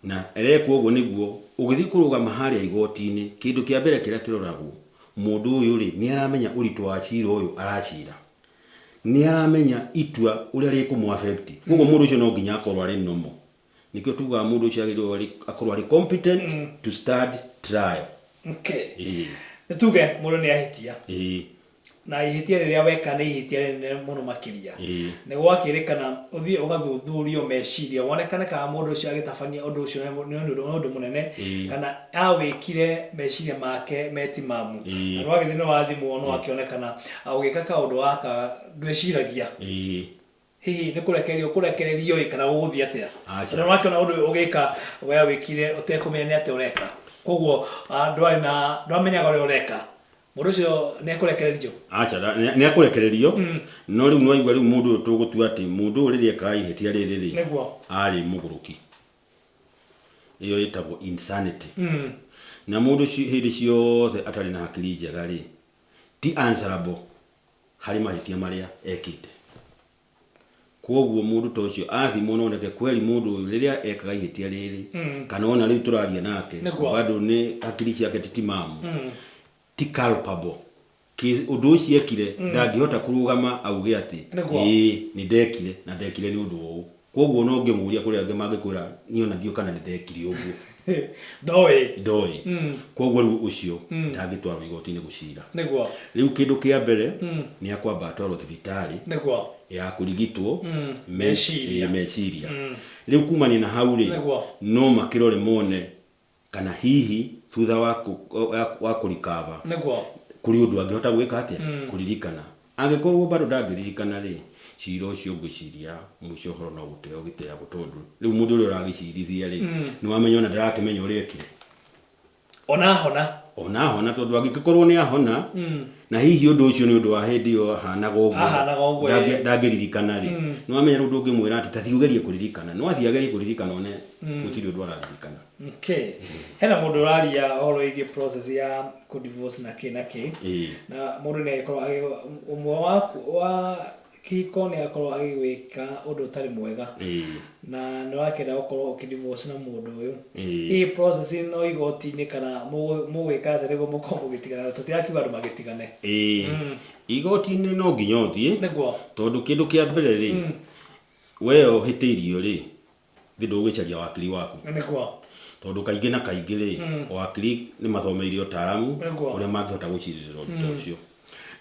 Na erekwo ũguo nĩguo ũgĩthiĩ kũrũgama harĩa igoti-inĩ, kĩndũ kĩa mbere kĩrĩa kĩroragwo, mũndũ ũyũ rĩ, nĩ aramenya ũritũ wa cira ũyũ aracira, nĩ aramenya itua ũrĩa rĩkũmũ affect. Koguo mũndũ ũcio no nginya akorwo arĩ normal. Nĩkĩo tugaga mũndũ ũcio agĩrĩirwo akorwo arĩ competent to stand trial. Nĩ tuge mũndũ nĩ ahĩtia. Na ihĩtia rĩrĩa weka nĩ ihĩtia rĩnene mũno makĩria. Nĩ gwakĩrĩkana ũthiĩ ũgathuthurio meciria wonekane kana mũndũ ũcio agĩtabania ũndũ ũcio nĩ ũndũ mũnene kana awĩkire meciria make me timamu. Na nĩwagĩthiĩ nĩwathimwo nĩwakĩonekana ũgĩka kaũndũ gaka ndwĩciragia. Hihi nĩ kũrekererio ũkũrekererio ĩ kana gũgũthiĩ atĩa? Aca. Tondũ nĩwakĩona ũndũ ũyũ ũgĩka we wĩkire ũtekũmenya nĩ atĩa ũreka. Koguo ndwarĩ na ndwamenyaga ũrĩa ũreka. Mũndũ ũcio nĩ ekũrekererio? Aca, nĩ ekũrekererio, no rĩu nĩwaigua rĩu mũndũ ũyũ tũgũtua atĩ mũndũ ũyũ rĩrĩa ekaga ihĩtia rĩrĩ rĩ, Nĩguo. arĩ mũgũrũki. Ĩyo ĩtagwo insanity. Na mũndũ hĩndĩ ciothe atarĩ na hakiri njega rĩ, ti answerable harĩ mahĩtia marĩa ekĩte. Kwoguo mũndũ ta ũcio athimwo na oneke kweli mũndũ ũyũ rĩrĩa ekaga ihĩtia rĩrĩ kana ona rĩu tũraria nake bado nĩ hakiri ciake ti timamu, ti culpable. Ũndũ ũcio ekire ndangĩhota kũrũgama auge atĩ ĩĩ nĩ ndekire na ndekire nĩ ũndũ wa ũũ. Kwoguo ona ũngĩmũria kũrĩ angĩ mangĩkwĩra niĩ ona ndiũĩ kana nĩ ndekire ũguo. Ndoĩ. Ndoĩ. Kwoguo rĩu ũcio ndangĩtwarwo igoti-inĩ gũcira. Rĩu kĩndũ kĩa mbere nĩ akwamba atwarwo thibitarĩ ya kũrigitwo Meciria. Meciria. Rĩu kumania na hau rĩ, no makĩrore mone kana hihi thutha wa wa kũrikava kũrĩ ũndũ angĩhota gwĩka atĩa kũririkana. Angĩkorwo bado ndangĩririkana rĩ, cira ũcio ngwĩciria mũico ũhoro no gũteo gĩteagwo tondũ rĩu mũndũ ũrĩa ũragĩcirithia rĩ, nĩ wamenya ona ndarakĩmenya ũrĩa ekire. Ona ahona. Ona ahona tondũ angĩgĩkorwo nĩ ahona na hihi ũndũ ũcio nĩ ũndũ wa hĩndĩ ĩyo ahanaga ũguo Ahanaga ũguo, ĩĩ. Ndangĩririkana rĩ, nĩ wamenya rĩu ndũngĩmwĩra atĩ ta thiĩ ũgerie kũririkana. No athiĩ agerie kũririkana one gũtirĩ ũndũ araririkana. Okay. Hena mũndũ ũraria ũhoro wĩgiĩ process ya kũ divorce na kĩ na kĩ. Na mũndũ nĩ agĩkorwo ũmwe wa kĩhiko nĩ akorwo agĩgwĩka ũndũ ũtarĩ mwega. Na nĩ ũrakĩenda gũkorwo ũkĩ divorce na mũndũ ũyũ. Hihi process no igoti-inĩ kana mũgwĩka atĩa nĩguo mũkorwo mũgĩtigana? Tũtirakiuga andũ magĩtigane. Igoti-inĩ no nginya ũthiĩ. Tondũ kĩndũ kĩa mbere rĩ, we ũhĩtĩirio rĩ, Thĩ ndũgũgĩcaria wakiri waku. Tondũ kaingĩ na kaingĩ rĩ, wakiri nĩ mathomeire ũtaaramu ũrĩa mangĩhota gũcirĩrĩra ũndũ ta ũcio.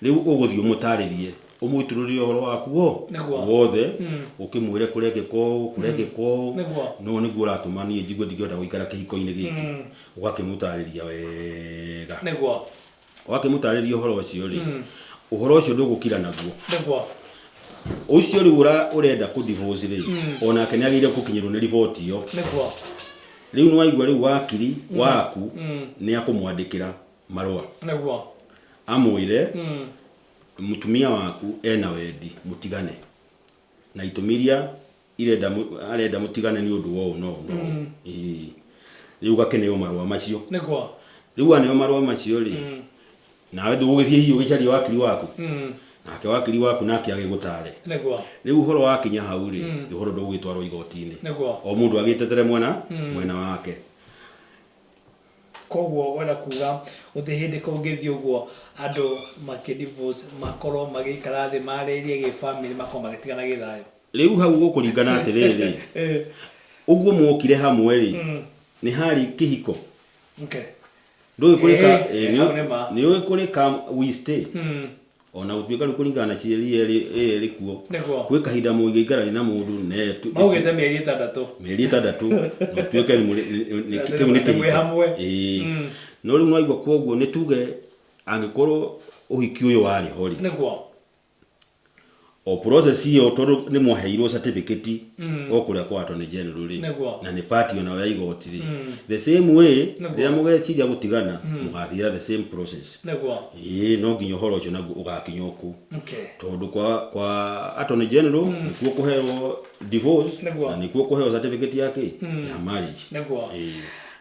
Rĩu ũgũthiĩ ũmũtarĩrie, ũmũitũrũrĩre ũhoro waku wothe, ũkĩmwĩre kũrekĩka ũũ, kũrekĩka ũũ, no nĩguo ũratũma niĩ njigue ndingĩhota gũikara kĩhiko-inĩ gĩkĩ. Ũgakĩmũtarĩria wega. Wakĩmũtarĩria ũhoro ũcio rĩ, ũhoro ũcio ndũgũkira naguo. Ũcio rĩu ũrenda kũ divorce rĩ, onake nĩ agĩrĩire gũkinyĩrwo nĩ riboti ĩyo. Rĩu nĩ waigua rĩu wakiri waku nĩ akũmwandĩkĩra marũa. Amwĩre mũtumia waku ena wendi mũtigane. Na itũmi iria irenda arenda mũtigane nĩ ũndũ wa ũũ na ũũ na ũũ. Ĩĩ. Rĩu ũgakĩneo marũa macio. Rĩu waneo marũa macio rĩ, nawe ndũgũgĩthiĩ hihi ũgĩcarie wakiri waku? Nake wakiri waku nake agĩgũtare. Rĩu ũhoro wakinya hau rĩ, ũhoro ndũgũgĩtwarwo igoti-inĩ. O mũndũ agĩtetere mwena mwena wake. Koguo wenda kuga gũtirĩ hĩndĩ kũngĩthiĩ ũguo andũ makĩ divorce makorwo magĩikara thĩ marĩrĩrie gĩbamĩrĩ makorwo magĩtigana gĩthayũ. Rĩu hau gũkũringana atĩrĩrĩ, ũguo mwokire hamwe rĩ, nĩ harĩ kĩhiko? Ndũĩ kũrĩ ka Hau nĩ ma. nĩ ũĩ kũrĩ ka we stay? Ona gũtuĩka rĩu kũringana na sheria ĩrĩa ĩrĩ kuo, Kwĩ kahinda mũngĩikarania na mũndũ ne Maugĩte mĩeri ĩtandatũ. Mĩeri ĩtandatũ, na ũtuĩke nĩ mũrĩ, kĩu nĩ Mwĩ kĩhiko. hamwe. No rĩu nĩwaigua kwoguo nĩ tuge angĩkorwo ũhiki ũyũ warĩ ho rĩ, O process ĩyo tondũ nĩ mwaheirwo certificate o kũrĩa kwa Attorney General rĩ, na nĩ party onayo ya igoti rĩ, the same way rĩrĩa mũgeciria gũtigana mũgathiĩra the same process. Ĩĩ no nginya ũhoro ũcio naguo ũgakinya o kũu. Tondũ kwa Attorney General nĩkuo kũheyo divorce na nĩkuo kũheyo certificate ya kĩ? Ya marriage. Ĩĩ.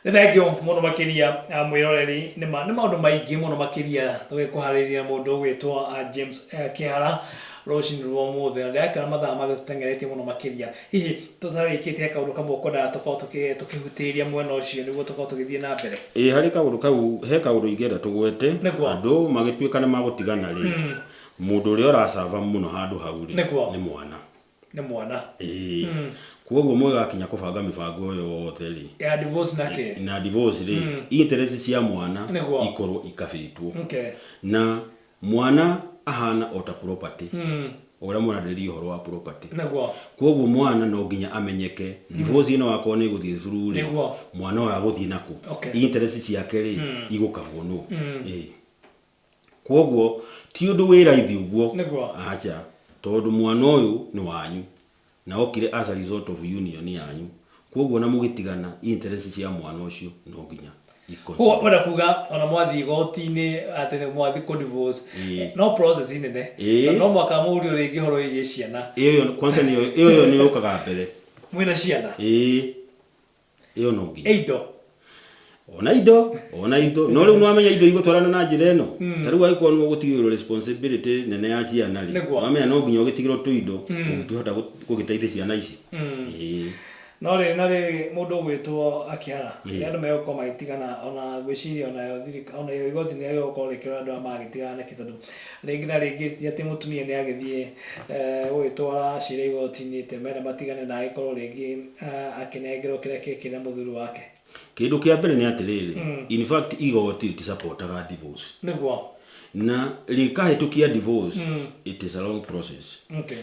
Nĩ thengiũ mũno makĩria mwĩroreri, nĩ ma nĩ maũndũ maingĩ mũno makĩria tũgĩkũharĩria na mũndũ ũgwĩtwo James Kĩhara rũcinĩ rwa ũmũthĩ, na ndĩrakĩona mathaa magĩtũteng'eretie mũno makĩria. Hihi tũtarĩkĩtie he kaũndũ kamwe ũkwendaga tũkorwo tũkĩhutĩria mwena ũcio nĩguo tũkorwo tũgĩthiĩ na mbere? Ĩĩ harĩ kaũndũ kau, he kaũndũ ingĩenda tũgwete, Andũ magĩtuĩka nĩ magũtigana rĩ, mũndũ ũrĩa ũracaba mũno handũ hau rĩ, nĩ mwana. Nĩ mwana. Ĩĩ. Kwoguo mũgĩgakinya kũbanga mĩbango ĩyo yothe rĩ, Ya divorce na kĩ? Na divorce rĩ, interest cia mwana ikorwo ikabĩtwo. Na mwana Ahana o ta property, ũrĩa mũrarĩrĩria ũhoro wa property. Koguo mwana no nginya amenyeke divorce ĩno wakorwo nĩ ĩgũthiĩ through rĩ, mwana ũyũ agũthiĩ nakũ, interest ciake rĩ, igũkabwo nũ. Ĩĩ. Koguo ti ũndũ wĩ raithi ũguo. Aca, tondũ mwana ũyũ nĩ wanyu na okire as a result of union yanyu, koguo na mũgĩtigana, interest cia mwana ũcio no nginya Koguo wenda kuga ona mwathiĩ igoti-inĩ atĩ nĩ mwathiĩ kũ divorce, no process nene, tondũ no mũhaka mũrio rĩngĩ ũhoro wĩgiĩ ciana. Ĩyo kwanza nĩyo, ĩyo nĩ yũkaga mbere. Mwĩna ciana? Ĩĩ, ĩyo no nginya. Ĩ indo? Ona indo, ona indo, no rĩu nĩwamenya indo igũtwarana na njĩra ĩno. Ta rĩu angĩkorwo nĩwe ũgũtigĩrwo responsibility nene ya ciana rĩ, wamenya no nginya ũgĩtigĩrwo tũindo ũngĩhota gũgĩteithia ciana ici. Ĩĩ. No rĩrĩ, na rĩrĩ, mũndũ ũgwĩtwo Akĩhara, rĩrĩa andũ megũkorwo magĩtigana, ona ngwĩciria onayo thirikari, onayo igoti nĩ rĩagĩrĩirwo gũkorwo rĩkĩrora andũ aya maragĩtigana nĩkĩ, tondũ rĩngĩ na rĩngĩ ti atĩ mũtumia nĩ agĩthiĩ gũgĩtwara cira igoti-inĩ atĩ menda matigane na agĩkorwo rĩngĩ akĩnengerwo kĩrĩa kĩkĩrĩ na mũthuri wake. Kĩndũ kĩa mbere nĩ atĩrĩrĩ, in fact igoti rĩtisapotaga divorce. Na rĩkahĩtũkia divorce, it is a long process.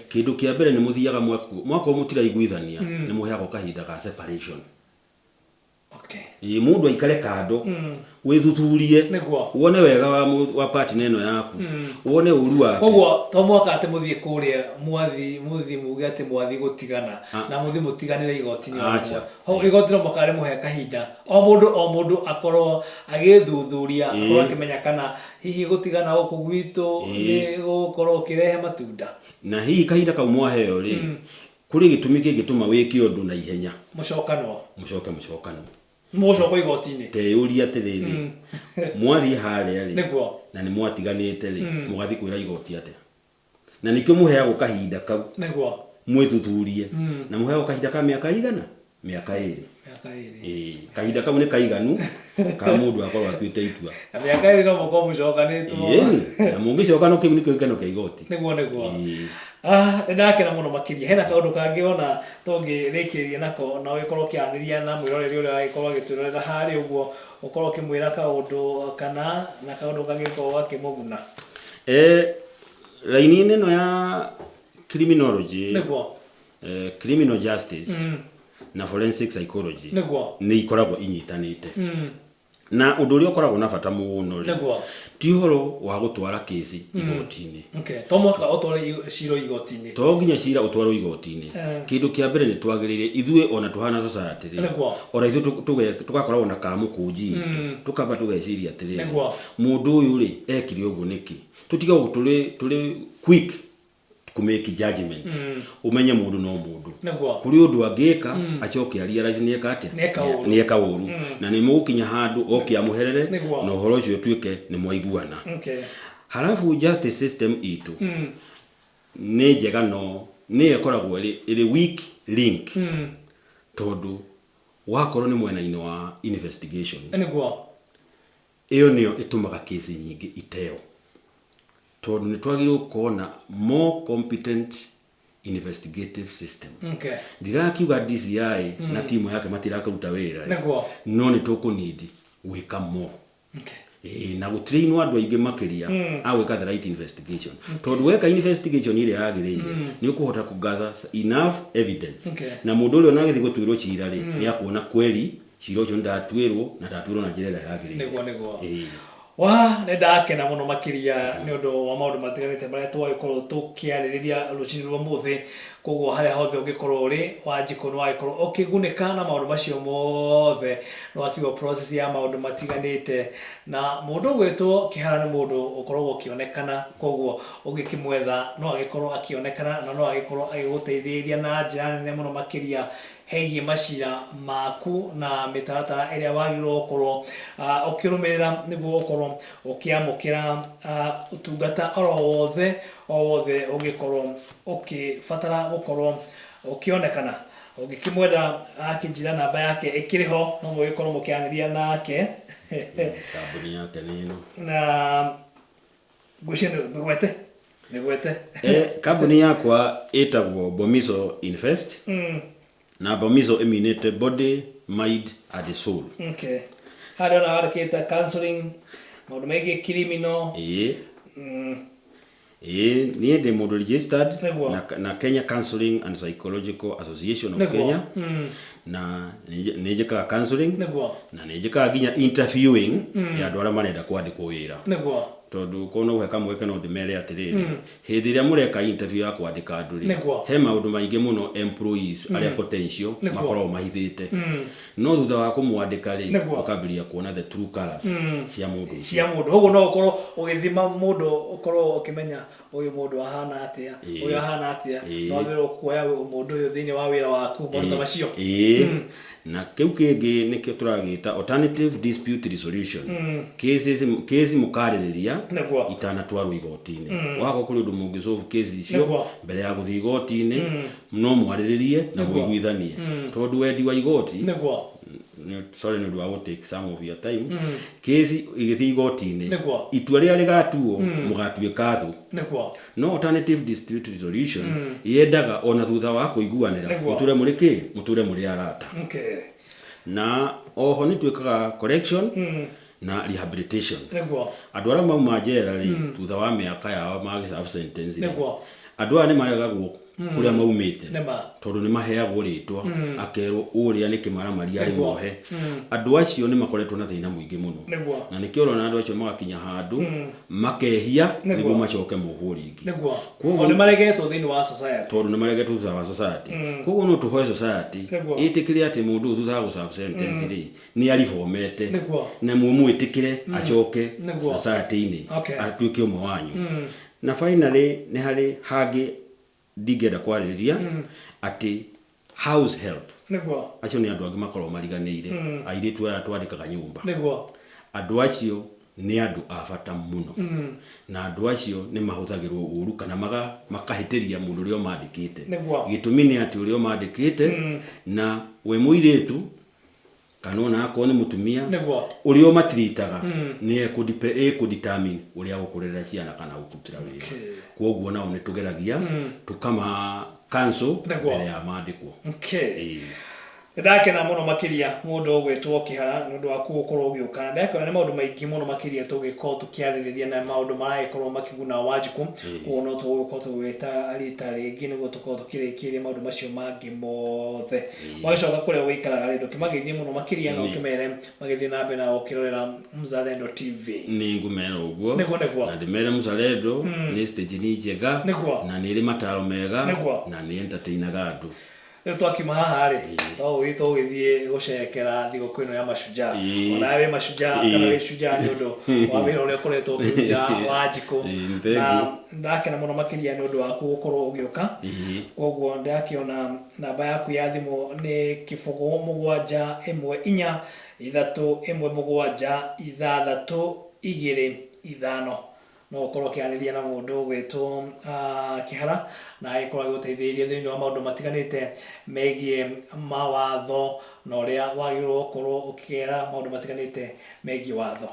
Kĩndũ kĩa mbere nĩ mũthiaga, mwakorwo mũtiraiguithania, nĩ mũheagwo kahinda ga separation. Ĩĩ, mũndũ aikare kando, wĩthuthurie, wone wega wa partner ĩno yaku, wone ũru wake. Koguo to mũhaka atĩ mũthiĩ kũrĩa mwathi mũthiĩ muge atĩ mwathiĩ gũtigana, na mũthiĩ mũtiganĩre igoti-inĩ o rĩmwe. Hau igoti no mũhaka rĩmũhe kahinda o mũndũ o mũndũ akorwo agĩthuthuria, akorwo akĩmenya kana hihi gũtigana gũkũ gwitũ nĩ gũgũkorwo ũkĩrehe matunda. Na hihi kahinda kau mwaheo rĩ, kũrĩ gĩtũmi kĩngĩtũma wĩke ũndũ na ihenya. Mũcokanwo. Mũcoke mũcokanwo. Mũgũcokwo igoti-inĩ. Teyũrie atĩrĩrĩ, mwathiĩ harĩa rĩ, na nĩ mwatiganĩte rĩ, mũgathiĩ kwĩra igoti atĩa? Na nĩkĩo mũheagwo kahinda kau mwĩthuthurie, na mũheagwo kahinda ka mĩaka igana? Mĩaka 2. Mĩaka 2. Ĩĩ, kahinda kau nĩ kaiganu ka mũndũ akorwo atuĩte itua. Na mĩaka 2 no mũkorwo mũcokanĩtwo. Ĩĩ, na mũngĩcoka no kĩu nĩkĩo gĩkeno kĩa igoti. Nĩguo, nĩguo. Ah, nĩ ndakena mũno makĩria. Hena kaũndũ kangĩ ona tũngĩrĩkĩrĩria nako, na ũgĩkorwo ũkĩaranĩria na mwĩroreri ũrĩa wagĩkorwo agĩtwĩrorera harĩa ũguo, ũkorwo ũkĩmwĩra kaũndũ kana na kaũndũ kangĩkorwo gakĩmũguna. Raini-inĩ ĩno ya criminology, criminal justice na forensic psychology nĩ ikoragwo inyitanĩte. Na ũndũ ũrĩa ũkoragwo na bata mũno rĩ, ti ũhoro wa gũtwara kĩsi igoti-inĩ. Okay. To mũhaka ũtware cira igoti-inĩ. To nginya cira ũtwarwo igoti-inĩ. Kĩndũ kĩa mbere nĩ twagĩrĩire ithuĩ ona tũhana society rĩ, ona ithuĩ tũgakoragwo na kamũkũnji itũ, tũkamba tũgeciria atĩrĩrĩ, mũndũ ũyũ rĩ, ekire ũguo nĩkĩ? Tũtigagwo tũrĩ quick kũ make judgment. Ũmenye mũndũ no mũndũ. Kũrĩ ũndũ angĩka, acoke a realize nĩ eka atĩa? Nĩ eka ũru. Nĩ eka ũru. Na nĩ mũgũkinya handũ oke amũherere, na ũhoro ũcio ũtuĩke nĩ mwaiguana. Halafu justice system itũ nĩ njega, no nĩyo ĩkoragwo ĩrĩ weak link, tondũ wakorwo nĩ mwena-inĩ wa investigation, ĩyo nĩyo ĩtũmaga kesi nyingĩ iteo, tondũ nĩ twagĩrĩirwo gũkorwo na more competent investigative system. Ndirakiuga DCI na timu yake matirakĩruta wĩra, no nĩ tũkũnidi gwĩka more. Ĩĩ, na gũtrainwo andũ aingĩ makĩria a gwĩka the right investigation, tondũ weka investigation ĩrĩa yagĩrĩire, nĩ ũkũhota kũ gather enough evidence, na mũndũ ũrĩa ona agĩthiĩ gũtuĩrwo cira rĩ, nĩ akuona kweli cira ũcio nĩ ndatuĩrwo, na ndatuĩrwo na njĩra ĩrĩa yagĩrĩire. Nĩguo, nĩguo. Wa nĩ ndakena mũno makĩria nĩ ũndũ wa maũndũ matiganĩte marĩa twagĩkorwo tũkĩarĩrĩria rũcinĩ rwa ũmũthĩ. Koguo harĩa hothe ũngĩkorwo ũrĩ, Wanjikũ, nĩ wagĩkorwo ũkĩgunĩka na maũndũ macio mothe, nĩ wakiuga process ya maũndũ matiganĩte, na mũndũ ũgwĩtwo Kĩhara nĩ mũndũ ũkoragwo ũkĩonekana, koguo ũngĩkĩmwetha no agĩkorwo akĩonekana na no agĩkorwo agĩgũteithĩrĩria na njĩra nene mũno makĩria hegiĩ macira maku na mĩtaratara ĩrĩa wagĩrĩirwo gũkorwo ũkĩrũmĩrĩra nĩguo ũkorwo ũkĩamũkĩra ũtungata oro wothe o wothe ũngĩkorwo ũkĩbatara gũkorwo ũkĩonekana. Ũngĩkĩmwenda akĩnjĩra namba yake ĩkĩrĩ ho, no mũgĩkorwo mũkĩaranĩria nake. Kambuni yake nĩ ĩno. Na ngwĩciria mĩgwete mĩgwete. Kambuni yakwa ĩtagwo Bomiso Invest, na Bomiso ĩminĩte body, mind and soul. Okay. Harĩa ona wandĩkĩte counseling, maũndũ megiĩ criminal. Ĩĩ. Ĩĩ, niĩ ndĩ mũndũ registered Nĩguo. na Kenya Counseling and Psychological Association of Nĩguo. Kenya, na nĩ njĩkaga counseling na nĩ njĩkaga nginya interviewing ya andũ arĩa marenda kwandĩkwo wĩra, tondũ korwo no ũhe kamweke no ndĩmere atĩrĩrĩ, hĩndĩ ĩrĩa mũreka interview ya kwandĩka andũ rĩ, he maũndũ maingĩ mũno employees arĩa potential makoragwo mahithĩte, no thutha wa kũmwandĩka rĩ, ũkambĩrĩria kuona the true colors cia mũndũ ũcio. Cia mũndũ. Ũguo no ũkorwo ũgĩthima mũndũ, ũkorwo ũkĩmenya ũyũ mũndũ ahana atĩa, ũyũ ahana atĩa, no wagĩrĩirwo kuoya mũndũ ũyũ thĩinĩ wa wĩra waku, maũndũ ta macio. Ĩĩ, na kĩu kĩngĩ nĩkĩo tũragĩta alternative dispute resolution cases, case mũkarĩrĩria itanatwarwo igoti-inĩ. Wakorwo kũrĩ ũndũ mũngĩsolve case icio mbere ya gũthiĩ igoti-inĩ, no mwarĩrĩrie na mũiguithanie, tondũ wendi wa igoti, sorry nĩ ũndũ wa gũ take some of your time, case ĩgĩthiĩ igoti-inĩ, itua rĩrĩa rĩgatuo mũgatuĩka thũ. No alternative dispute resolution yendaga ona thutha wa kũiguanĩra, mũtũre mũrĩ kĩ, mũtũre mũrĩ arata. Na oho nĩ twĩkaga correction na rehabilitation. Andũ arĩa mauma njera rĩ, thutha wa mĩaka yao magĩserve sentence rĩ, andũ aya nĩ maregagwo kũrĩa maumĩte, tondũ nĩ maheagwo rĩtwa, akerwo ũrĩa nĩ kĩmaramari arĩ muohe. Andũ acio nĩ makoretwo na thĩna mũingĩ mũno, na nĩkĩo ũrona andũ acio magakinya handũ makehia nĩguo macoke mohwo rĩngĩ. Tondũ nĩ maregetwo thĩinĩ wa society. Tondũ nĩ maregetwo thutha wa society. Koguo no tũhoe society ĩtĩkĩre atĩ mũndũ ũyũ thutha wa gũserve sentence rĩ, nĩ aribomete, na mũmwĩtĩkĩre acoke society-inĩ, atuĩke ũmwe wanyu. Na finally, nĩ harĩ hangĩ ndingĩenda kwarĩrĩria, atĩ house help, acio nĩ andũ angĩ makoragwo mariganĩire, airĩtu aya twandĩkaga nyũmba. Andũ acio nĩ andũ a bata mũno, na andũ acio nĩ mahũthagĩrwo ũru kana makahĩtĩria mũndũ ũrĩa ũmandĩkĩte. Gĩtũmi nĩ atĩ ũrĩa ũmandĩkĩte na we mũirĩtu kana ona akorwo nĩ mũtumia, ũrĩa ũmatiritaga nĩ ekũdetermine ũrĩa gũkũrerera ciana kana gũkũrutĩra wĩra. Koguo nao nĩ tũgeragia tũkama cancel mbere ya mandĩkwo. Ĩĩ. Nĩ ndakena mũno makĩria, mũndũ ũgwĩtwo Kĩhara, nĩ ũndũ waku gũkorwo ũgĩũka. Ndakĩona nĩ maũndũ maingĩ mũno makĩria tũngĩkorwo tũkĩarĩrĩria na maũndũ maragĩkorwo makĩguna Wanjikũ. Koguo no tũgũkorwo tũgĩgwĩta rita rĩngĩ nĩguo tũkorwo tũkĩrĩkĩria maũndũ macio mangĩ mothe. Wagĩcoka kũrĩa ũgĩikaraga rĩ, ndũkĩmageithie mũno makĩria na ũkĩmere magĩthiĩ na mbere na gũkĩrorera Mzalendo TV. Nĩ ngũmera ũguo, na ndĩmere Mzalendo nĩ stage nĩ njega, na nĩ ĩrĩ mataro mega, na nĩ entertainaga andũ. Rĩu twakiuma haha rĩ, tũgũthiĩ gũcerekera thigũkũ ĩno ya Mashujaa. Onawe wĩ mashujaa kana wĩ shujaa nĩ ũndũ wa wĩra ũrĩa ũkoretwo ũkĩrutĩra Wanjikũ. Ĩĩ, thank Na you. ndakena mũno makĩria nĩ ũndũ waku gũkorwo ũgĩũka. Koguo ndakĩona namba yaku ya thimũ nĩ 0 7 1 4 3 1 7 6 2 5. No ũkorwo ũkĩaranĩria na mũndũ ũgwĩtwo Kĩhara na agĩkorwo agĩgũteithĩrĩria thĩinĩ wa maũndũ matiganĩte megiĩ mawatho na ũrĩa wagĩrĩirwo gũkorwo ũkĩgera maũndũ matiganĩte megiĩ watho.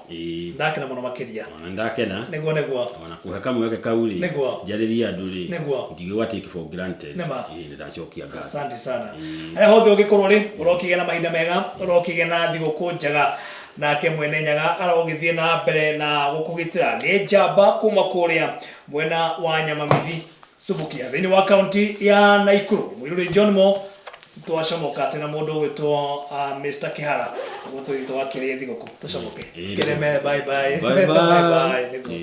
Ndakena mũno makĩria. Ona ndakena. Nĩguo. Ona kũhe kamweke kau rĩ, njarĩrie andũ rĩ, ndingĩuga take for granted. Nĩma. Ĩĩ, nĩ ndacokia ngatho. Asante sana. Harĩa hothe ũngĩkorwo rĩ, ũrokĩgĩa na mahinda mega, ũrokĩgĩa na thigũkũ njega, nake mwene Nyaga arogĩthiĩ na mbere na gũkũgitĩra. Nĩ njamba kuma kũrĩa mwena wa Nyamamithi, Subukia, thĩinĩ wa kaunti ya Naikuru. Mũirũrĩ John Mo, twacomoka twĩna mũndũ ũgwĩtwo Mr Kĩhara nĩguo tũthiĩ tũgakĩrĩe thigũkũ, tũcomoke. Kĩreme, bye bye. Bye bye. Bye bye, nĩguo.